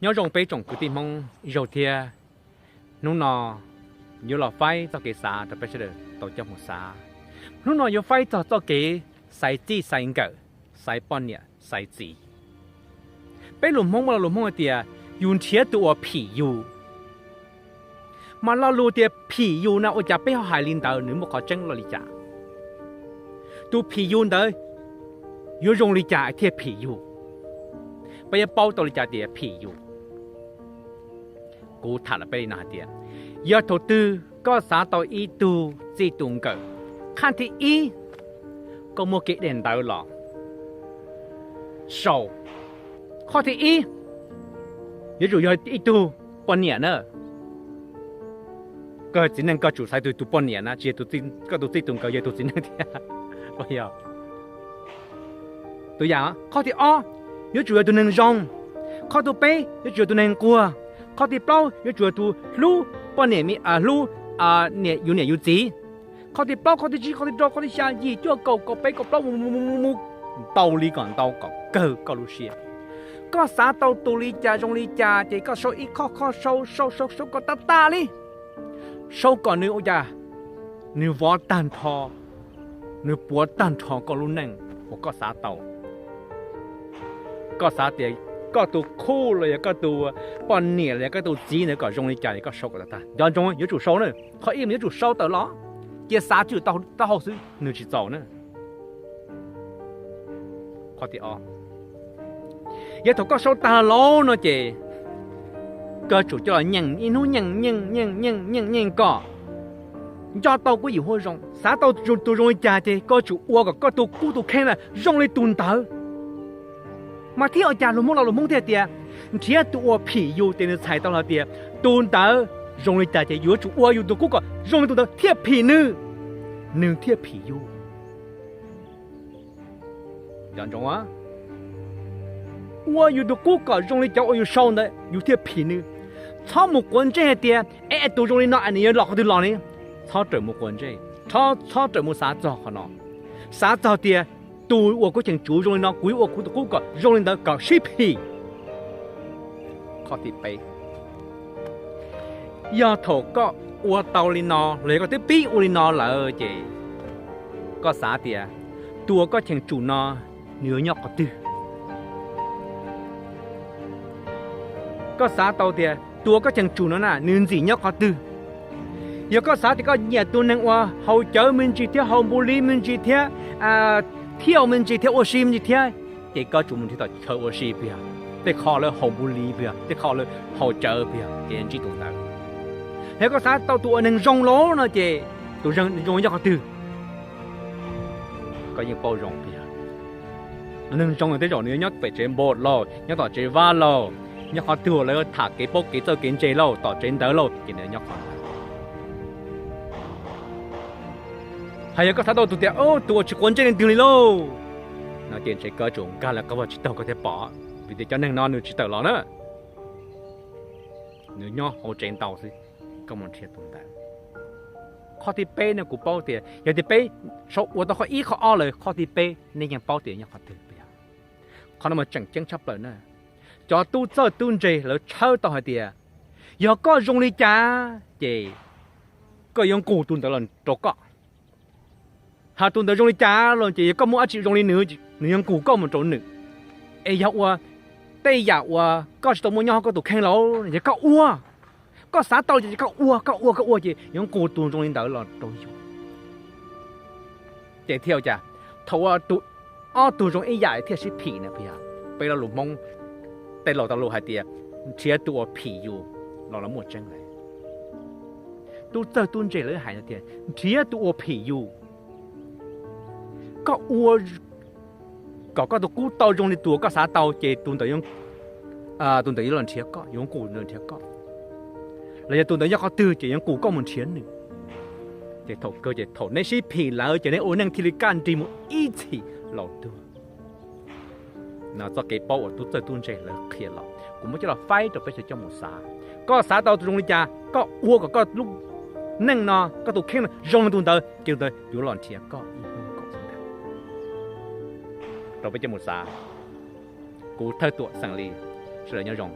Nyob zoo peb tsoom kwv tij Hmoob ib zaug thiab. Hnub no yuav los faib txoj kev xav rau peb sawv daws tau coj mus xav. Hnub no yuav faib txog txoj kev xaiv txij xaiv nkawm, xaiv poj niam xaiv txiv. Peb lus Hmoob muaj lo lus Hmoob hais tias yus nrhiav tus uas phim yus. Mas lo lus tias phim yus no ua cas peb ho hais li ntawd, nws muaj qhov tseeb los li cas? Tus phim yus ntawd yuav zoo li cas thiaj phim yus? Peb yuav paub tau li cas tias phim yus? Kuv tham rau peb li no hais tias, yog thaum twg koj xav tau ib tug txij tus nkawm, qhaj thib ib, koj muaj kev daim ntawv los sau. Qhov thib ib, yuav tsum yog ib tug poj niam na. Koj txiv neej koj tsum xaiv tus, tus poj niam na, tsis yog koj tus txij tus nkawm yog tus txiv neej thiab. Tus yam, qhov thib ob, yuav tsum yog tus neeg zoo. Qhov thib peb, yuav tsum yog tus neeg nquag. Qhov thib plaub, yuav tsum yog tus hlub poj niam, hlub yus niam yus txiv. Qhov thib plaub, qhov thib tsib, qhov thib rau, qhov thib xya, yim, cuaj, kaum, kaum peb, kaum plaub, mus mus mus mus mus ntau li kom ntau kom kawg koj lub siab. Koj xav tau tus li cas zoo li cas ces koj sau ib qho qho sau sau sau sau kom tag tag li. Sau kom nws ua cas nws vov tag nrho, nws puav tag nrho koj lub neej uas koj xav tau. Koj xav tias koj tus khub los yog koj tus poj niam los yog koj tus txiv ntawd kom zoo li cas es koj sau kom tag tag. Nco ntsoov yuav tsum sau na. Qhov ib mas yuav tsum sau tawm los, cia xav tswj taub hau xwb nws tsis txaus na. Qhov thib ob, yog thaum koj sau tag los no ces koj tsum coj los nyeem ib hnub nyeem nyeem nyeem nyeem nyeem nyeem kom nco tau kuv yim huab zoo, xav tau tus zoo li cas ces koj tsum ua kom koj tus kub tus kheej na zoo li tus ntawd. Mas thiaj ua cas lus Hmoob los lus Hmoob thiaj tias, nrhiav tus uas phim yus, ces nws txhais tau hais tias tus ntawd zoo li cas ces yuav tsum ua yus tus kub kom zoo li tus ntawd thiaj phim nws, nws thiaj phim yus. Nco ntsoov, ua yus tus kub kom zoo li cov uas yus sau ntawd yus thiaj phim nws. Txhob mus quav ntsej hais tias es tus zoo li no es nws yuav los qhov twg los li. Txhob rawm mus quav ntsej, txhob rawm mus xav txog qhov no. Xav txog tias tus uas kuv cheem tsum zoo li no, kuv yuav ua kuv tus kub kom zoo li ntawd kom sib phim. Qhov thib peb, yog thaum koj ua tau li no los yog koj twb pib ua li no lawm ces koj xav tias tus uas koj cheem tsum no nws yuav nyob qhov twg. Koj xav tau tias tus uas koj cheem tsum no na nws ntxim nyob qhov twg. Yog koj xav tias koj nyiam tus neeg uas haus cawv me ntsis thiab haus npu li me ntsis thiab thiaj me ntsis thiab ua si me ntsis thiab, ces koj tsum mus nrhiav tom chaw ua si puas yog, tej qho lawv haus npu li puas yog, tej qho lawv haus cawv puas yog, ces ntsib tus ntawd. Yog koj xav tau tus uas neeg zoo los no ces tus zoo nyob qhov twg? Koj yeej paub zoo puas yog, neeg zoo tej zaum nws yuav nyob pem tsev npoo lauj, nyob tom tsev vab lauj, nyob qhov twg lawv tham kev paub kev txawj kev ntse lauj, tom tsev ntawd lauj, ces nws nyob qhov ntawd. Hos yog koj xav tau tus tias tus uas tsis quav ntsej leej twg li lauj, no ces ntshe koj yuav tsum nkag lawv qab vag tsib taug koj thiaj pom, vim tias cov neeg no nws tsis tawm los na, nws nyob hauv tsev ntau xwb, koj mus nrhiav tus ntawd. Qhov thib peb no kuv paub tias yog tias peb sau ua tau qhov ib qhov ob lawm, qhov thib peb nej yeej paub tias nyob qhov twg puas yog? Qhov no mas tseem ceeb tshaj plaws na. Cov tub txawj tub ntse lawv tshawb tau hais tias yog koj zoo li cas ces koj yuav nqus tus ntawd los rau koj. Hos tus ntawd zoo li cas los ces yog koj muaj dab tsi zoo li nws, nws yuav nqus koj mus rau nws. Es yog ua tej yam uas koj tsis tau muaj nyob hauv koj tus kheej los ces koj ua, koj xav tau ces koj ua, koj ua koj ua ces yuav nqus tus zoo li ntawd los rau yus. Ces thiaj ua cas thaum ua tus, ob tug zoo ib yam thiaj sib phim na puas yog? Peb lo lus Hmoob, tej laus tau lus hais tias nrhiav tus uas phim yus los lawv muaj tseeb lawm. Tub txawj tub ntse lawv hais tias nrhiav tus uas phim yus. Koj ua kom koj tus kub tau zoo li tus uas koj xav tau ces tus ntawd, tus ntawd yuav los nrhiav koj, yuav nqus ntawd nrhiav koj. Los yog tus ntawd nyob qhov twg ces yuav nqus koj mus nrhiav nws. Ces thaum kawg ces thaum neb sib phim lawm ces neb ua neej thiaj li kaj nrig mus ib txhis laus tuag. No txoj kev paub uas tub txawj tub ntse lawv qhia los, kuv muab coj los faib rau peb sawv daws coj mus xav. Koj xav tau tus zoo li cas, koj ua kom koj lub neej no, koj tus kheej no zoo li tus ntawd, ces tus ntawd yuav los nrhiav koj ib hnub kaum txog ntawd. Rau peb coj mus xav. Kuv Thawj Tuam xeem Lis, sawv daws nyob zoo.